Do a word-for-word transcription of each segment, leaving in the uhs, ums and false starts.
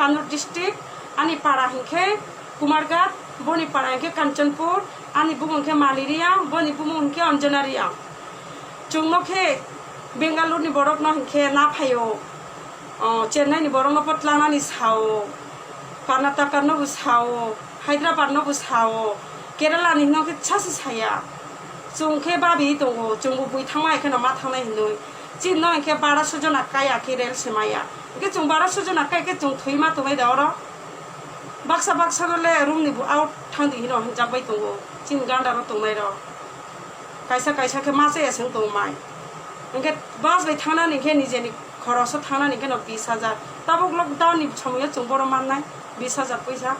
Kannur district, ani para hinkhe Kumarghat, boni para hinkhe Kanchanpur, ani bumung hinkhe Mali Reang, boni bumung hinkhe Anjana Reang. Chwngno khe Bengaluru ni borokno hinkhe na phaio, o, Chennai ni borokno bo tlangnani sao, Karnataka no bo sao, Hyderabad no bo sao, Kerala ni no khe sasi saya. Chwng khe babi tongo, chwng bo bui thangma hai kheno ma thangnai hinwi. Chini no hinkhe baraso jona kaya khe rel se maya. Hinkhe chwng baraso jona kai khe chwng thwi ma tongnai da oro. Baksa baksa no le room ni bo out thang di hino hinjak bai tongo. Chini ganda ro tongnai ro. Kaisa kaisa khe ma chaya se wng tongo mai. Hinkhe bus bai thangnani hinkhe nijeni khoroso thangnani hinkhe no bis hajar. Tabuk lockdown ni somoyo chwng boro mannai bis hajar poisa.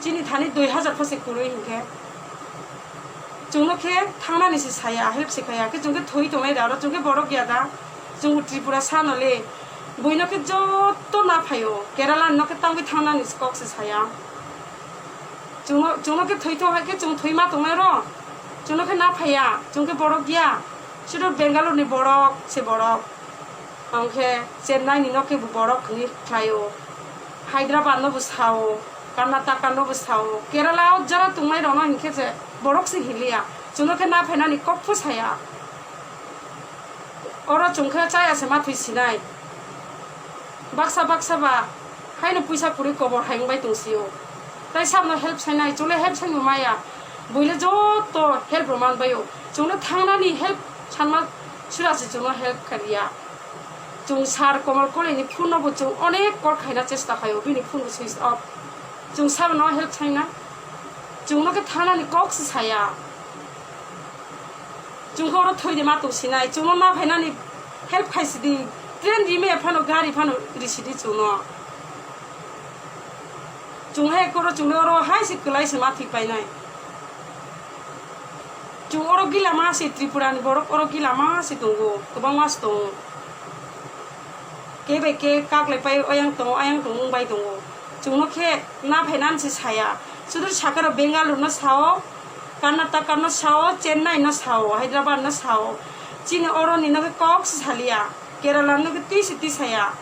Chini thani dui hajar pho se kwrwi hinkhe. Chwngno khe thangnani se saya, help se khaya. Khe chwng khe thwi tongnai da oro, chwng khe borok ya da. Chwng Tripura sano le. Buino khe joto na phaio. Kerala no khe tangwi thangnani se kok se saya. Chwngno, chwngno khe thwi tong hai khe chwng thwi ma tongnai ro. Chwngno khe na phaiya, chwng khe borok ya. Sudu Bengaluru ni borok se borok. Hwnkhe Chennai ni no khe bo borok hwnwi khlaio. Hyderabad no bo sao, Karnataka no bo sao. Kerala o jara tongnai rok no hinkhe je borok se hiliya. Chwngno khe na phainani kok pho saya. Oro chwng khe chaya se ma thwi sinai. Baksa baksa ba haino puisa kwrwi kobor hai wngbai tong sio. Tai sabno help sainai, chwngno help saimung maya. Buile joto help rw man baio. Chwngno thangnani help sanma sura se chwngno help kharya. Chwng sir Komol Kolini phone no bo chwng onek call khaina chesta khaio, bini phone bo switch off. Chwng sabno help saina. Chwngno khe thangnani kok se saya. Chwng khe oro thwi di ma tong sinai, chwngno na phainani help khai sidi, train rime phano, gari phano risidi chwngno. Chwng hai koro chwngno oro hai se kwlai se ma thwi painai. Chwng oro gila ma se, Tripura ni borok oro gila ma se tongo, kwbangma se tongo. Khe bai khe kaklai pai oyang tongo, ayang tongo wng bai tongo. Chwngno khe na phainani se saya. Sudur sakha rok Bengaluru no sao, Karnataka no sao, Chennai no sao, Hyderabad no sao. Chini oro ni no khe kok se saliya. Kerala no khe twi se twi saya.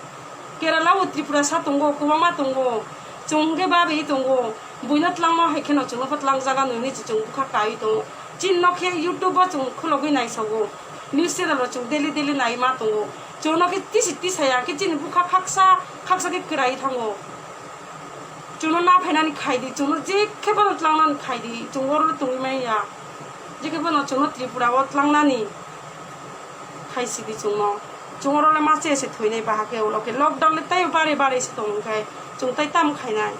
Kerala o Tripura sa tongo, kwbangma tongo. Chwng khe babi tongo. Buino tlangma hai kheno chwngno bo tlangjaga nini se chwng bwkha kaiwi tongo. Chini no khe YouTube o chwng khulogwi naisago. News channel o chwng daily daily nai ma tongo. Chwngno khe tisi tisa ya khe chini bwkha khaksa khaksa khe kwrai thango. Chwngno na phainani khai di, chwngno je khe bono tlangnani khai di, chwng oro tongwi manya. Je khe bono chwngno Tripura o tlangnani khai sidi chwngno. Chwng oro le ma che se thwinai baha khe ulo khe lockdown le tei bare bare se tong khai chwng tai tam khainai.